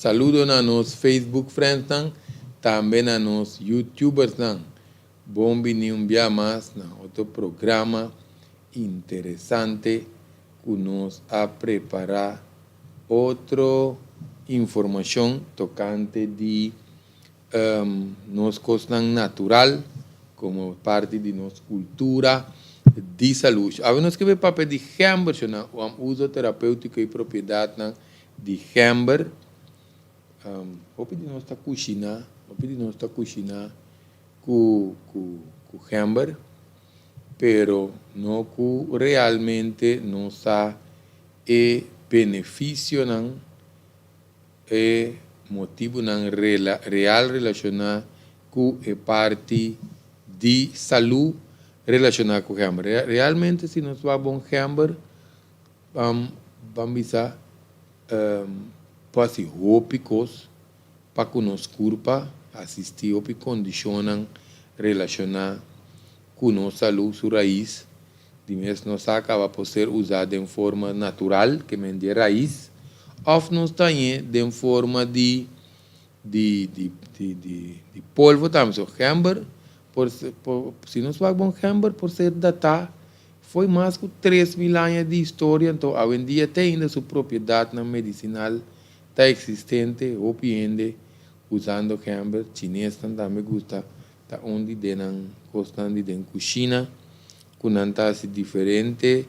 Saludo na nos Facebook friends nan, tambe na nos YouTubers nan. Bon bini un bia mas na otro programa interesante ku nos a prepará. Otro informashon tokante di nos kosnan natural komo parti di nos kultura di salú. Awe nos ke bai papia di gember, shona, uso terapéutiko i propiedatnan di gember. Hopi di nos ta kushiná, hopi di nos ta kushiná ku ku ku gember, pero no ku realmente nos sa e benefisionan, e motibunan real relashoná ku e parti di salú relashoná ku gember. Realmente si nos wak bon gember, ban bisa por hasi hopi kos pa ku nos kurpa, asistí hopi kondishonnan relashoná ku nos salú, su rais. Di mes nos a kaba por ser usá den forma natural, ke men di e rais, òf nos ta hañ'é den forma di di di di di di polvo tambe. So gember por por si nos wak bon gember por ser datá fo'i mas ku 3000 aña di historia, anto awendia te ainda su propiedatnan medisinal ta eksistente, hopi hende usando gember, chinesnan tambe gusta. Ta un di den nan kosnan di den kushina ku nan ta hasi diferente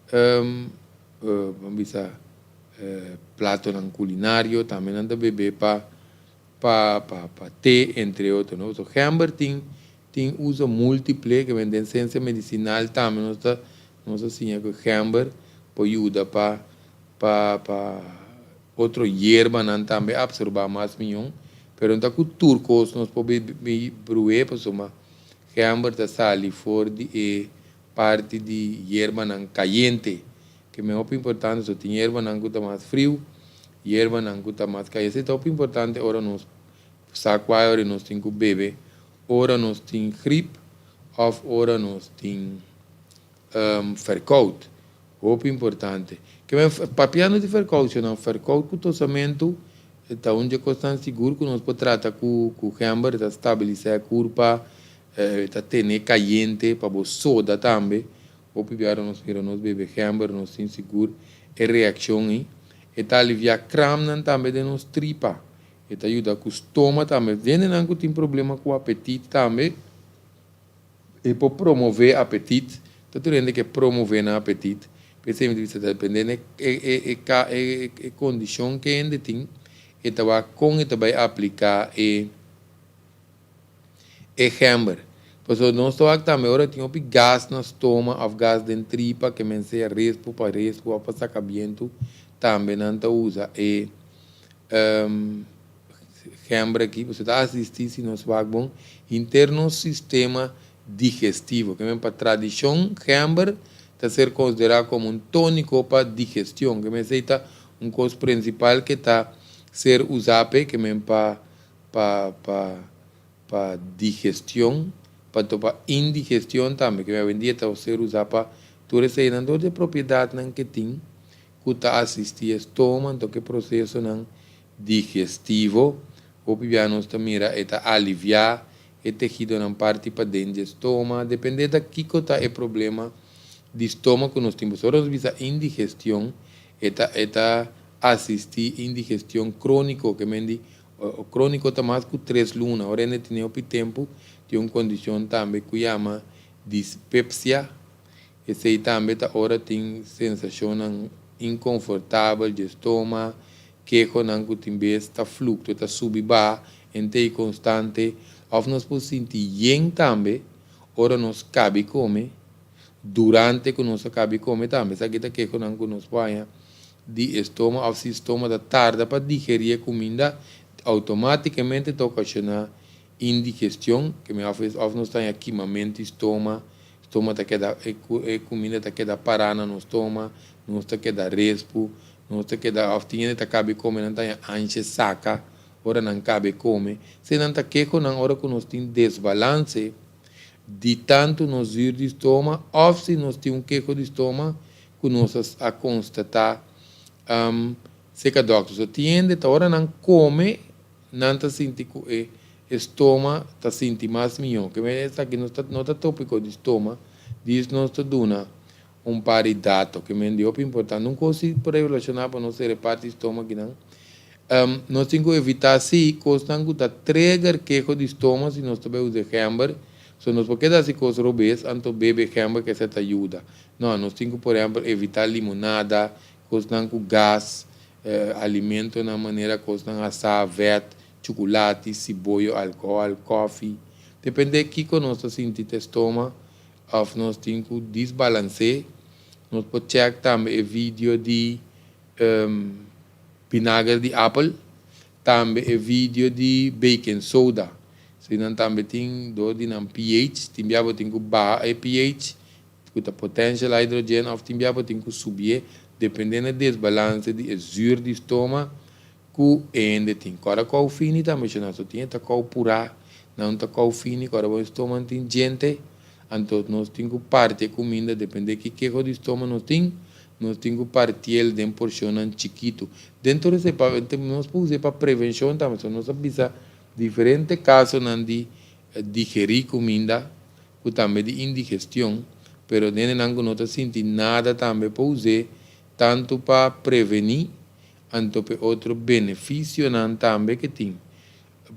ban bisa platonan kulinario. Tambe nan ta bebe pa pa pa te entre otro no. So gember tin tin uso multiple ke men den sensia medisinal tambe nos ta nos ta siña ku gember por yuda pa pa pa Otro yerbanan tambe absorba mas mion, pero no ta ku tur kos nos por bru'é pasobra gember ta sali for di e parti di yerbanan kayente. Ke men hopi importante, so tin yerbanan ku ta mas friu, yerbanan ku ta mas kayente. Esei ta hopi importante ora nos sa kua ora nos tin ku bebe, ora nos tin grip òf ora nos tin Verkoud, hopi importante. Ke men papiando di verkoud, sino verkoud ku tosamentu ta un dje kosnan sigur ku nos por trata ku ku gember, ta stabilisa e kurpa, ta tene kayente pa bo soda tambe. Hopi biaha nos mira nos bebe gember nos tin sigur e reakshon ei. E ta alivia kramnan tambe den nos tripa. E ta yuda ku stoma tambe. Hendenan ku tin problema ku apetit tambe. E por promové apetit. Ta tur hende ke promové nan apetit. P'esei mi ta bisa ta dependé na e e kondishon ke hende tin, e ta wak kon e ta bai apliká e e gember. Pasobra nos ta wak tambe ora tin hopi gas na stoma òf gas den tripa ke men sea respu pa respu òf pa saka bientu, tambe nan ta usa e Gember aki, boso ta asisti si nos wak bon, henter nos sistema digestivo. Ke men pa tradishon gember ta ser konsiderá komo un tóniko pa digestion. Ke men esei ta un kos prinsipal ke ta ser usá p'e, ke men pa pa pa pa digestion, pa anto pa indigestion tambe. Ke men awendia ta ser usá pa tur eseinan dor di e propiedatnan ke tin ku ta asisti e stoma, anto ke prosesonan digestivo. Hopi bia nos ta mira e ta aliviá e tehidonan parti paden dje stoma, dependé ta kiko ta e problema di stoma ku nos tin. Pasobra ora nos bisa indigestion e ta e ta asistí indigestion króniko, ke men di króniko ta mas ku tres luna. Ora hende tene hopi tempu tin un kondishon tambe ku yama dispepsia. Esei tambe ta ora tin sensashonnan inkonfortabel dje stoma, kehonan ku tin bes ta fluktua, ta subi baha entei konstante, òf nos por sinti yen tambe ora nos kabi kome, durante ku nos a kabi kome tambe. Esaki ta kehonan ku nos por haña di e stoma òf si stoma ta tarda pa digerí e kuminda, outomátikamente ta okashoná indigestion, ke men òf nos ta haña kimamentu di stoma. Stoma ta keda, e kuminda ta keda pará na nos stoma, nos ta keda respu, nos ta keda, òf tin hende ta kabe kome nan ta haña anshe saka ora nan kabe kome. Esei nan ta keho nan ora ku nos tin desbalanse di tantu nos zuur di stoma òf si nos tin un keho di stoma ku nos a konstatá. Seka dòkter. So tin hende ta ora nan kome nan ta sinti ku e stoma ta sinti mas mihó. Ke mester esaki no ta no ta topiko di stoma, dis nos ta duna un par di dato ke men di hopi importante. Un kos si por relashoná pa nos sere parti di stoma akinan, nos tin ku evitá si kosnan ku ta trigger keho di stoma si nos ta bai usa e gember. So nos por keda hasi kos robes anto bebe gember ke esei ta yuda. No, nos tin ku por ehèmpel evitá limonada, Kosnan ku gas, alimentonan manera kosnan asá, vèt, chukulati, siboyo, alkohòl, kòfi. Dependé kiko nos ta sinti te stoma òf nos tin ku disbalans'é. Nos por chèk tambe e video di binager di apel, tambe e video di baking soda. Si nan tambe tin dor di nan pH, tin bia bo tin ku baha e pH ku ta potential hydrogen òf tin bia bo tin ku subié dependé na desbalanse di e zuur di stoma ku e hende tin. Kòrda kou fini ta menshoná so tin e ta kou purá, nan ta kou fini kòrda bo e stoma no tin djente, anto nos tin ku parti e kuminda dependé ki keho di stoma nos tin, nos tin ku partiel den porshonnan chikitu. Den tur esei pa nos por us'é pa prevenshon tambe, so nos a bisa diferente kasonan di digerí kuminda ku tambe di indigestion, pero nenenan ku no ta sinti nada tambe por us'é tantu pa prevení anto p'e otro benefisionan tambe ke tin.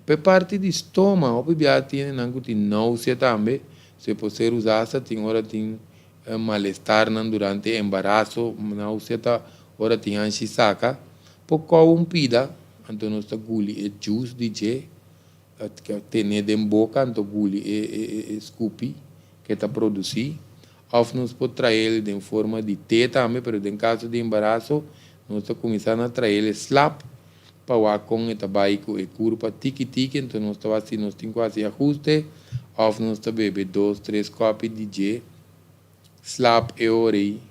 P'e parti di stoma, hopi biaha tin nenenan ku tin nausea tambe, so e por ser usá hasta tin ora tin malestarnan durante embaraso, nausea ta ora tin hanshi saka, por kou un pida, anto nos ta guli e juice di dje. Tene den boka anto guli e skupi ke ta produsí. Òf nos por trael den forma di te tambe, pero den kaso di embaraso nos ta kuminsá na trael e slap pa wak kon e ta bai ku e kurpa tiki tiki, anto nos ta wak si nos tin ku hasi ahuste òf nos ta bebe dos tres kòpi di dje slap e ora ei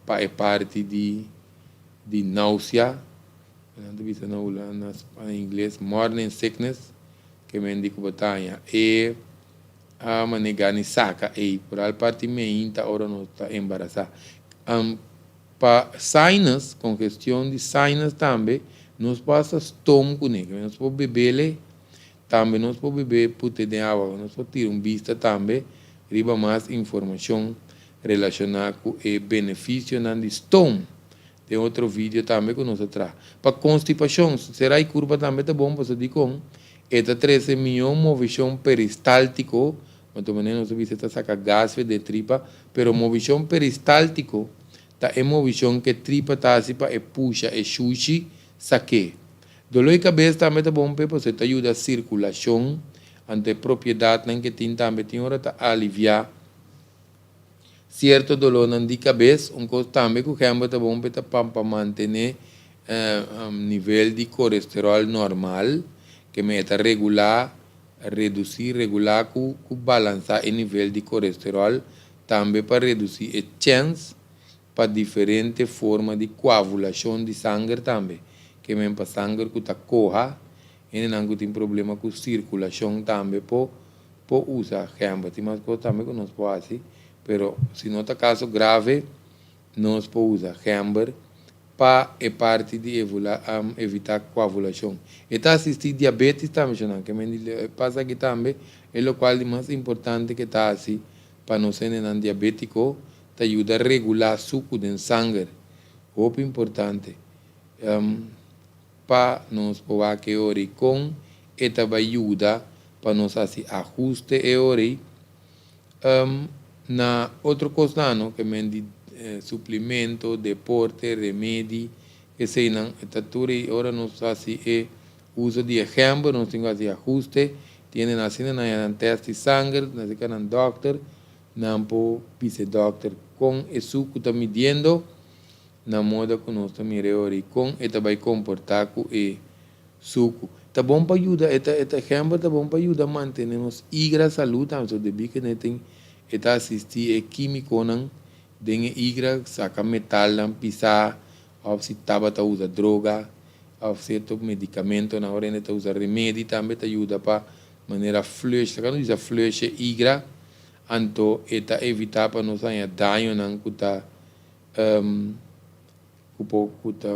pa e parti di nausea. Nan ta bisa na na ingles morning sickness ke men di ku bo ta haña e a manera gani saka ei por al parti meinta ora nos ta embarasá. Pa sinus, kongestion di sinus tambe nos por hasta stoom kuné, ke nos por bebele tambe nos por bebe pute den awa, nos por tira un bista tambe riba mas informashon relashoná ku e benefisionan di stoom. Den otro video tambe ku nos a traha. Pa konstipashon, sera i kurpa tambe ta bon pasobra dikon e ta trese mihó movishon peristáltiko, anto manera nos a bisa e ta saka gas for den tripa, pero movishon peristáltiko ta e movishon ku e tripa ta hasi pa e pusha e shushi sak'é. Doló di kabes tambe ta bon p'e pasobra e ta yuda sirkulashon, anto e propiedatnan ku e tin tambe tin ora ta aliviá. Cierto dolornan di cabes, un cos tambe cu gember ta bon p'e ta pa pa mantene nivel di colesterol normal, ke men e ta regula, reduci, regula cu cu balansa e nivel di colesterol, tambe pa reduci e chens pa diferente forma di coagulacion di sanger tambe, ke men pa sanger cu ta coha, hendenan cu tin problema cu circulacion tambe por Por usa gember. Tin mas cos tambe cu nos por haci, pero si no ta caso grave, nos por usa gember pa e parti di evita coagulacion. E ta asisti diabetes tambe, shonnan. Ke men di e pasa aki tambe, e locual di mas importante ke ta haci pa nos hendenan diabetico, ta yuda regula sucu den sanger. Hopi importante. Pa nos por wak e ora i kon e ta bai yuda pa nos hasi ahuste e ora ei. Na otro kosnan no ke men di suplimento, deporte, remedi, eseinan e ta tur ei ora nos hasi e uso di e gember nos tin ku hasi ahuste. Tin hende nan asina nan ya nan tèst di sanger, nan seka nan dòkter, nan por bisa e dòkter kon e suku ta midiendo. Na moda ku nos ta mira e ora i kon e ta bai komportá ku e suku. Ta bon pa yuda, e ta e ta ehèmpel ta bon pa yuda mantené nos igra salú tambe. So debí ku e tin e ta asistí e kímikonan den e igra saka metalnan pisá òf si tabata usa droga òf sierto medikamentonan ora hende ta usa remedi tambe ta yuda pa manera flush, ta nos bisa flush e igra anto e ta evitá pa nos haña dañonan ku ta. Ku por ku ta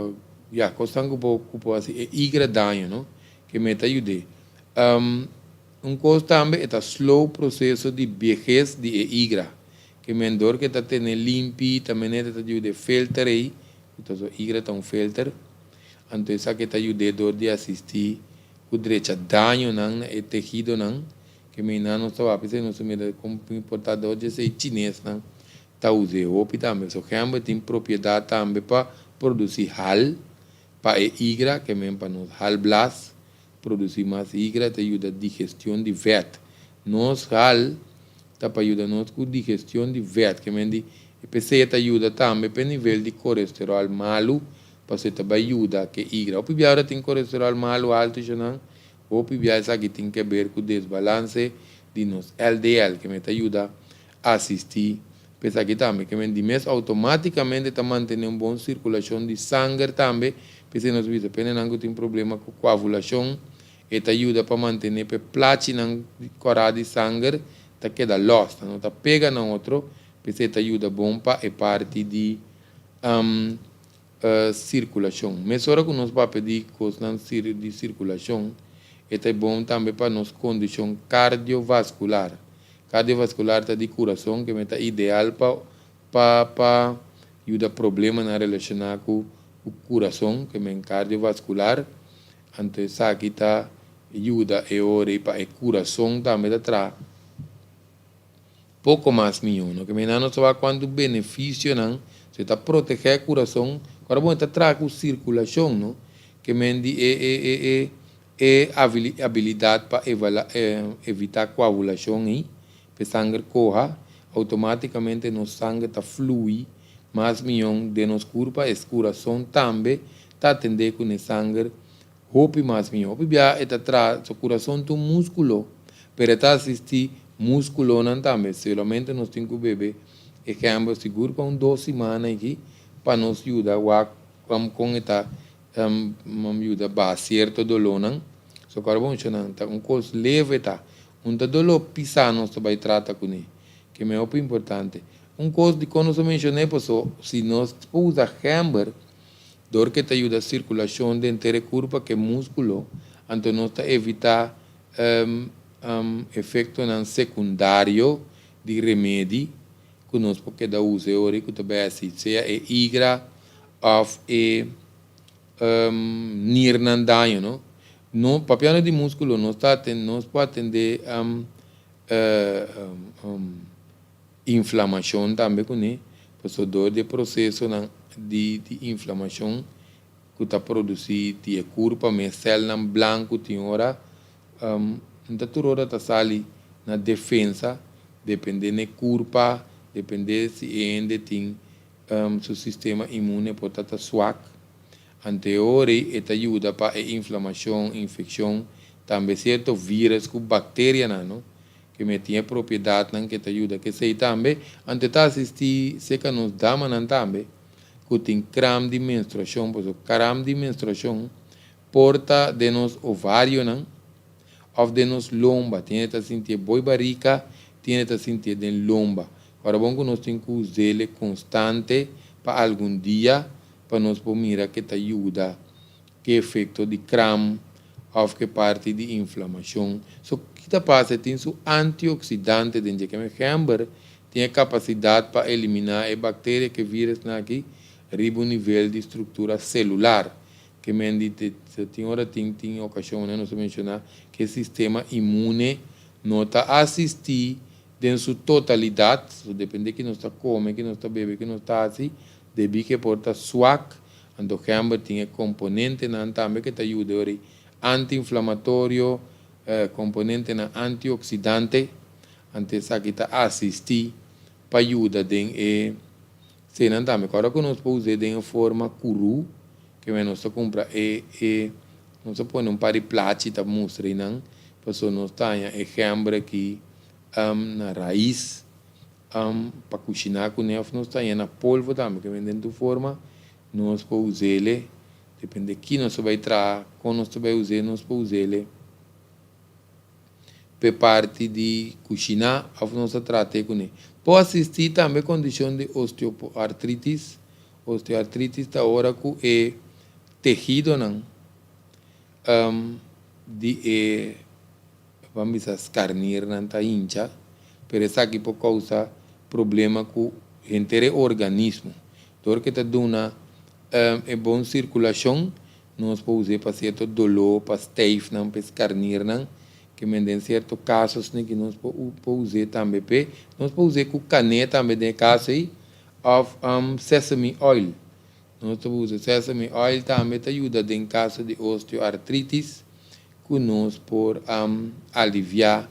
Ya, kosnan ku por ku por hasi e igra daño, no? Ke men ta yud'é. Un kos tambe e ta slow proseso di biehes di e igra. Ke men dor ke ta tene limpi, ta manera ta yud'é filter ei, ku ta so igra ta un filter. Anto esaki ta yud'é dor di asistí ku drecha dañonan na e tehidonan. Ke men nan nos ta wak p'esei nos ta mira kon importá dor di esei chinesnan ta us'é hopi tambe. So gember tin propiedat tambe pa produsí hal pa e igra, ke men pa nos hal blas produsí mas igra ta yuda digestion di vèt. Nos hal ta pa yuda nos ku digestion di vèt, ke men di e p'esei e ta yuda tambe p'e nivel di kolesteròl malu, pasobra e ta bai yuda ke igra. Hopi bia ora tin kolesteròl malu altu eshonan, hopi bia esaki tin ke ber ku desbalanse di nos LDL, ke men ta yuda asistí p'esaki tambe. Ke men di mes outomátikamente ta mantené un bon sirkulashon di sanger tambe, p'esei nos bisa penenan ku tin problema ku koagulashon, e ta yuda pa mantené p'e plachinan kòrá di sanger ta keda lòs, nan no ta pega na otro, p'esei ta yuda bon pa e parti di sirkulashon. Mesora ku nos papia di kosnan di sirkulashon, e ta bon tambe pa nos kondishon kardiovaskular. Kardiovaskular ta di kurason ke ta ideal pa pa pa yuda problemanan relashoná ku ku kurason, ke men kardiovaskular. Anto esaki ta yuda e ora ei pa e kurason tambe ta traha poko mas mihó, no? Ke men nan no sa wak kuantu benefisionan si ta protegé e kurason, ora bo ta traha ku sirkulashon, no? Ke men di e e e e e abilidat pa evitá koagulashon ei, pa e sanger koha, outomátikamente nos sanger ta flui mas mihó den nos kurpa, e kurason tambe ta atendé ku e sanger hopi mas mihó. Hopi bia e ta traha, so kurason ta un múskulo, pero e ta asistí múskulonan tambe. Solamente nos tin ku bebe e gember sigur pa un dos simana aki pa nos yuda wak kon e ta yuda baha sierto dolónan. So kòrda bon shonnan, ta un kos leve ta. Un ta doló pisá nos ta bai trata kuné, ke mi hopi importante. Un kos dikon nos a menshoné paso si nos por usa gember dor ke ta yuda sirkulashon den ter e kurpa ke múskulo, anto nos ta evitá efektonan sekundario di remedi ku nos por keda usa e ora ku ta bai hasi, sea e igra òf e nirnan daño, no. No, papiando di múskulo, nos ta nos por atendé inflamashon tambe kuné, pasobra dor di e prosesonan di di inflamashon ku ta produsí di e kurpa mes, sèlnan blanku tin ora no ta tur ora ta sali na defensa, dependé na e kurpa, dependé si e hende tin su sistema inmune por ta ta swak. Anto e ora ei e ta yuda pa e inflamashon, infekshon, tambe sierto vírus ku bakterianan, no, ke me tin e propiedatnan ke ta yuda kesei tambe. Anto e ta asistí serka nos damanan tambe ku tin kram di menstruashon, pasobra kram di menstruashon por ta den nos ovarionan òf den nos lomba. Tin hende ta sintié boi barika, tin hende ta sintié den lomba. Ora bon ku nos tin ku us'el konstante pa algun dia pa nos por mira ke ta yuda ke efekto di kram òf ke parti di inflamashon. So ki ta pasa? E tin su antioksidante den dje. Keme gember tin e kapasidat pa eliminá e bakteria ke vírusnan aki riba un nivel di struktura selular. Ke men di tin ora tin tin okashonnan nos a menshoná ke sistema inmune no ta asistí den su totalidat, so depende ki nos ta kome, ki nos ta bebe, ki nos ta hasi, debí ku e por ta swak, anto gember tin e komponentenan tambe ku ta yuda ori anti-inflamatorio, komponentenan antioksidante, anto esaki ta asistí pa yuda den e senan tambe. Kòrda ku nos por us'é den e forma kurú, ke men nos ta kumpra e e nos ta pone un par di plachi ta mustra einan, pasobra nos ta haña e gember aki na rais pa kushiná kuné òf nos ta haña na polvo tambe ke men den tur forma nos por us'é depende ki nos ta bai traha kon nos ta bai us'é nos por us'é p'e parti di kushiná òf nos ta trat'é kuné. Por asistí tambe kondishon di osteoartritis. Osteoartritis ta ora ku e. tehidonan di e ban bisa skarnirnan ta hincha, pero esaki por kousa problema ku henter e organismo. Dor ku e ta duna e bon sirkulashon, nos por us'é pa sierto doló, pa stijfnan, pa e skarnirnan, ke men den sierto kasosnan ku nos por por us'é tambe p'e. Nos por us'é ku kané tambe den e kaso ei òf sesame oil. Nos ta usa sesame oil tambe ta yuda den kaso di osteoartritis ku nos por aliviá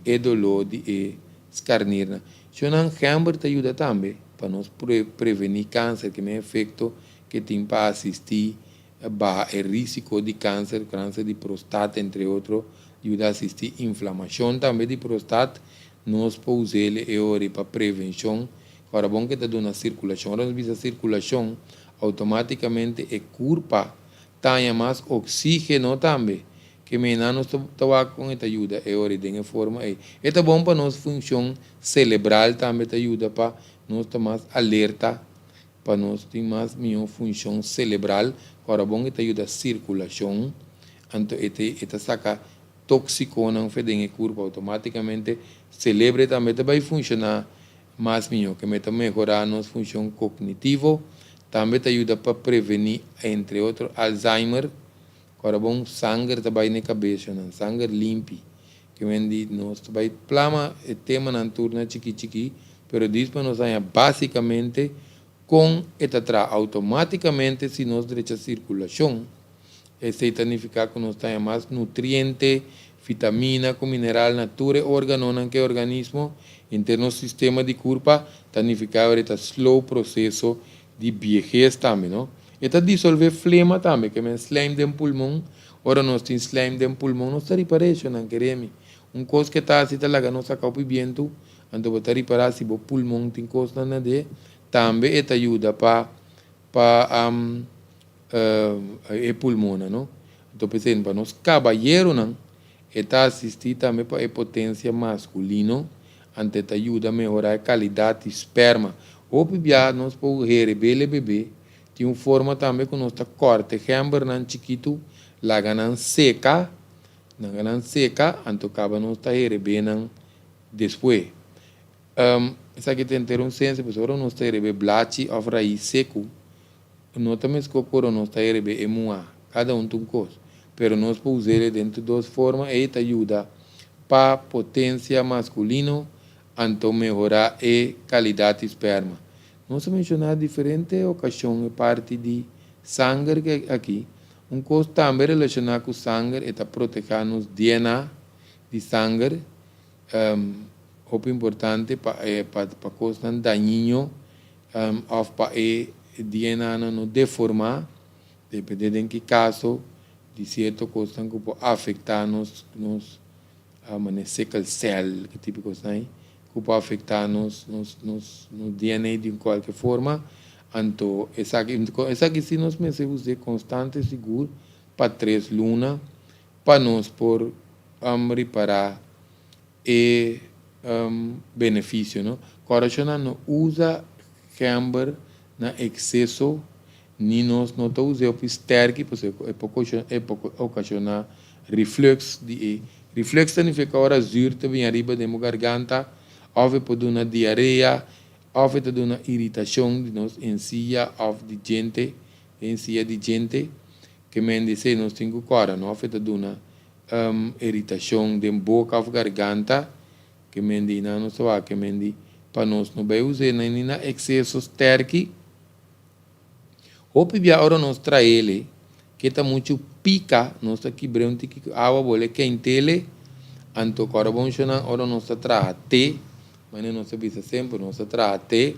e doló di e skarnirnan. Shonnan gember ta yuda tambe pa nos prevení kanser, ke men efekto ke tin pa asistí baha e risiko di kanser, kanser di prostat entre otro, yuda asistí inflamashon tambe di prostat. Nos por us'el e ora pa prevenshon. Ora bon ke ta duna sirkulashon. Ora nos bisa sirkulashon, outomátikamente e kurpa ta haña mas oksígeno tambe. Ke mena nos ta wak kon e ta yuda e ora den e forma ei. E ta bon pa nos funshon selebral tambe, ta yuda pa nos ta mas alerta, pa nos tin mas mihó funshon selebral. Ora bon e ta yuda sirkulashon, anto e ta saka tóksikonan fe den e kurpa outomátikamente. Selebre tambe ta bai funshoná mas mihó, ke ta mehorá nos funshon kognitivo, tambe ta yuda pa prevení, entre otro, Alzheimer. Ora bon sanger ta bai na kabes, nan sanger limpi. Ke men di nos ta bai plama e temanan tur na chikí chikí, pero dis pa nos haña básikamente kon e ta traha. Outomátikamente si nos drecha sirkulashon, esei ta nifiká ku nos ta haña mas nutriente, vitamina ku mineral na tur e órganonan ku e organismo, henter nos sistema di kurpa, ta nifiká ora e ta slow proseso di biehes tambe, no? E ta disolvé flema tambe, ke men slijm den pulmon. Ora nos tin slijm den pulmon, nos ta ripar'é, nan kere mi. Un kos ku ta hasi ta laga nos saka hopi bientu, anto bo ta ripará si bo pulmon tin kosnan na de. Tambe e ta yuda pa e pulmonnan, no? Anto p'esei pa nos kabayeronan e ta asistí tambe pa e potensia maskulino, anto e ta yuda mehorá e kalidat di sperma. Hopi bia nos por herebé e bebé. Tin un forma tambe ku nos ta kòrta e gembernan chikitu, laga nan seka, laga nan seka, anto kaba nos ta herebé nan despues. Esaki ta henter un sensia, pasobra ora nos ta herebé blachi òf rais seku, no ta meskos ku ora nos ta herebé e muhá. Kada un ta un kos. Pero nos por us'é den tur dos forma, ei ta yuda pa potensia maskulino, anto mehorá e kalidat di sperma. Nos a menshoná diferente okashon e parti di sanger aki. Un kos tambe relashoná ku sanger, e ta protehá nos DNA di sanger. Hopi importante pa kosnan dañino òf pa e DNA nan no deformá, depende den ki kaso di sierto kosnan ku por afektá nos manera sickle cell, ki tipo di kosnan ei ku por afektá nos DNA di kualke forma. Anto esaki si nos mester us'é konstante sigur pa 3 luna pa nos por ripará e benefisio, no? Kòrda, no usa gember na ekseso, ni nos no ta us'é hopi stèrki, pasobra e por okashoná reflux di e reflux ta nifiká ora zuur ta bin ariba den bo garganta, òf e por duna diarea, òf e ta duna iritashon di nos ensia òf di djente, ensia di djente. Ke men di esei nos tin ku kòrda, no? Òf e ta duna iritashon den boka òf garganta. Ke men di nan nos ta wak ke men di pa nos no bai us'é ni na ekseso stèrki. Hopi bia ora nos traele ke ta muchu pika, nos ta kibr'é un tiki ku awa bole kent'é. Anto kòrda bon, shonnan, ora nos ta traha te, manera nos ta bisa semper, nos ta traha te,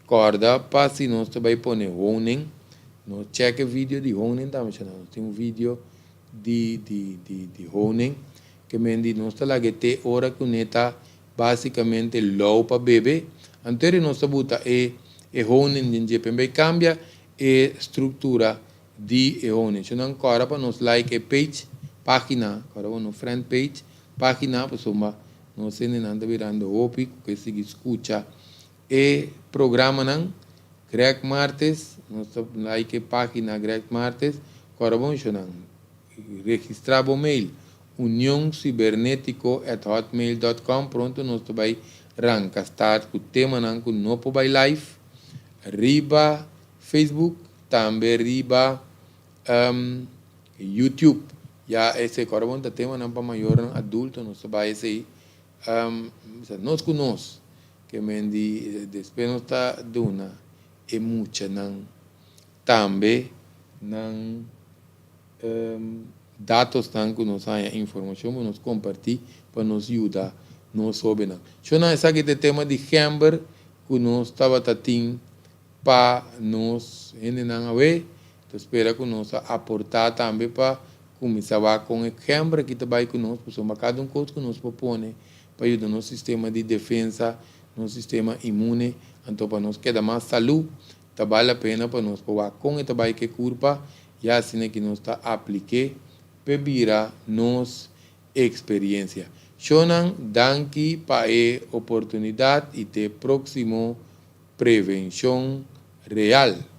kòrda pa si nos ta bai pone honing, nos check e video di honing tambe, shonnan. Nos tin un video di honing. Ke men di nos ta laga e te ora ku ne ta básikamente lou pa bebe, anto nos ta buta e honing den dje pa bai kambia e struktura di e honing. Shonnan, kòrda pa nos like e page, página, kòrda pa nos friend page, página, pasobra nos hendenan ta birando hopi ku ke sigui skucha e programanan Greg Martes. Nos ta like e página Greg Martes. Kòrda bon shonnan, registrá bo mail unioncibernetico@hotmail.com. Pronto nos ta bai ranka start ku temanan ku no por bai live riba Facebook, tambe riba YouTube. Ya esei kòrda bon ta temanan pa mayornan adulto nos ta bai esei nos ku nos ke men di despues nos ta duna e muchanan tambe nan datosnan ku nos haña informashon pa nos kompartí pa nos yuda nos hóbennan. Shonnan esaki ta e tema di gember ku nos tabata tin pa nos hendenan awe. Ta spera ku nos a aportá tambe pa kuminsá wak kon e gember aki ta bai ku nos pasobra kada un kos ku nos por pone pa yuda nos sistema di defensa, nos sistema inmune, anto pa nos keda mas salú. Ta bal la pena pa nos por wak kon e ta bai ku e kurpa ya asina ki nos ta aplik'é p'e bira nos eksperiencia. Shownan danki pa e oportunidat i te próksimo Prevenshon Real.